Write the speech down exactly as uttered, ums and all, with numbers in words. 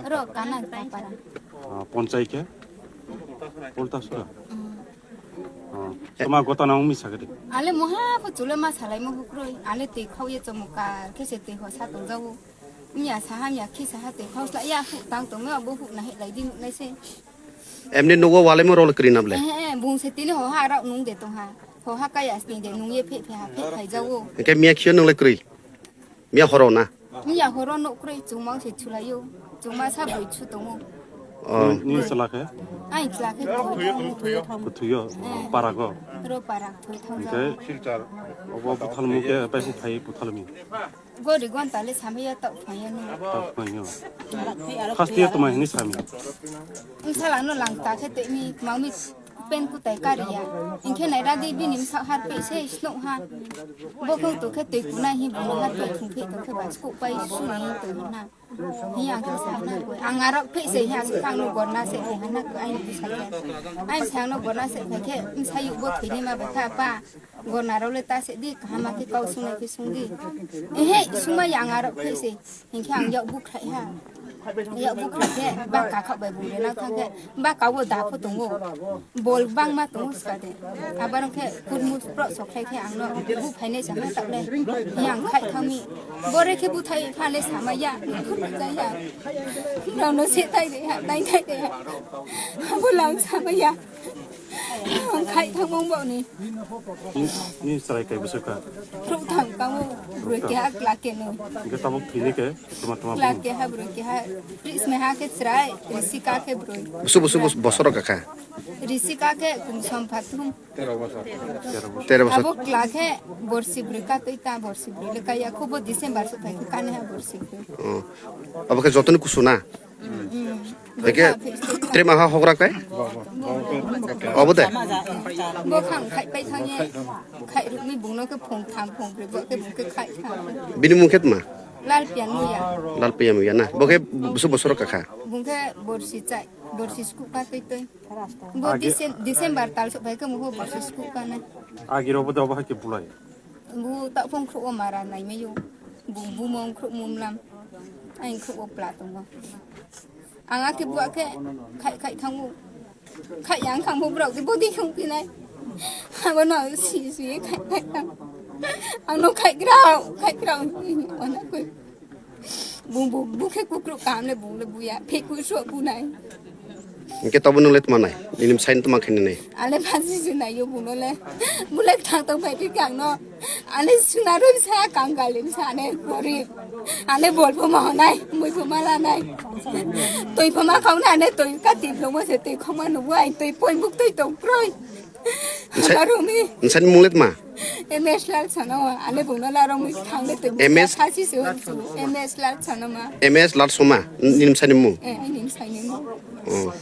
Ro kana ta para. Ah, ponchai khe? Poltasura. Mm. Ah, toma gotana ungmi sagadi. Ale moha ko chule ma salai mo hukroi. Ale te khau ye chomoka khe se te ho sa tong jago. Miya saha miya khi saha te khau sla ya hu tang tong me abo hu na he lai di nai se. Emni nugo wale mo rol kri nable. Eh, eh, bung se tini ho ha rok nung de tong ha. Ho ha kaya sni de nung ye phe phe ha phe khai jago. Ke miya khio nung le kri. Miya horo na? Miya horo nok kroi chungma se chulayo. Chungma sa boi chu tongo. Oh. Ni, ni chwla khe? Ai chwla khe koi thang. Kuthuyo, eh, parago. Ro para koi thang. Hingke obo buthal muke pai hu phai buthal mi. Gori gon tale samaya tok phaya no. Tok phaya no. First year to mai ni sami. Sala no lang ta khe te mi mami pen kutai kariya. Hingke nai radi bini msa har pe se snok ha. Bokong to khe twi kunai hi bono har pe thung phe to khe ba skok pai sunai to na. Hi ang khe sa na koi. Ang arok phe se hi ang kang no gorna se khe hana koi ai ni sa khe. Ai sa no gorna se khe khe msa yu bo thini ma ba kha pa. Gorna rok le ta se di kaham khe kau sunai khe sung di. Ehe suma yang arok phe se. Hinkhe ang yak bukhrai ha. Yak bukhrai khe ba kakhak bai bung rena thang khe ba kawo da pho tongo. Bol bangma tongo skade. Abarong khe kurmu pro sokhlai khe ang no bu phainai sa ha takle. Yang khai thangmi. Bore khe buthai phale sama ya. Khurma ja ya. Rao no se tai de ha, tai tai de ha. Abo lang sama ya. Ang khai thangmong bo ni. Ni, ni chwrai kai bwswk kha? Khrup thang kamo broi keha kla keno. Hingke tabuk thini khe tuma tuma kla bung. Keha broi keha. Pris meha khe chwrai, risika khe broi. Busu busu bus bosoro kakha. Risika khe kumsom phathum. Tero bosor. Abo kla khe borsi broi ka twi ta borsi broi le kaya khubo December so phai khe kane ha borsi broi. Oh. Abo khe jotoni kusu na? Hingke trema ha hogra kai? Obo de? Bo khang khai pai thang ye. Khai rukmi bungno khe phung tham phung broi bo khe bung khe khai tham. Bini mung khe tma? Lal pian muya. Lal pian muya na. Bo khe busu bosoro kakha. Bung khe borsi chai, borsi sku ka twi twi. Bo Agi- Dicem-, December tal so bai khe muho borsi sku ka na. Agi robo de obo hai khe bulai. Bu ta phung khruo mara nai meyo. Bu bu mong khruo mum lam. Ai khruo pla tongo. Ang akhe buakhe khai khai thango. Khai yang thangbo borok de bodi khung pinai. Abo no si si khai khai thang. Ang no khai grao, khai grao. Ona koi. Bung bu bu khe kukru kam le bung le buya. Phe ku so bunai. Hingke tobo nung le tma nai? Nini bwsai no tma khe nini? Ale phansi si nai yo buno le. Bule thang tong phai khe ang no. Ane sunarwi sa kangali sa ane gorib. Ane bolpho ma honai, muipho ma lanai. Tuipho ma khauna ane tui ka tiplongmo se tui khoma nubu ai tui poibuk tui tong kroi. Nsai- Arumi. Nsani mung le tma? M S Lal Sanoma, ane bungno larong mui thangle tui M S? Khasi se honsu, M S Lal Sanoma. M S Lal Soma, nini bwsai ni mung? Eh, ai nini bwsai ni mung. Oh.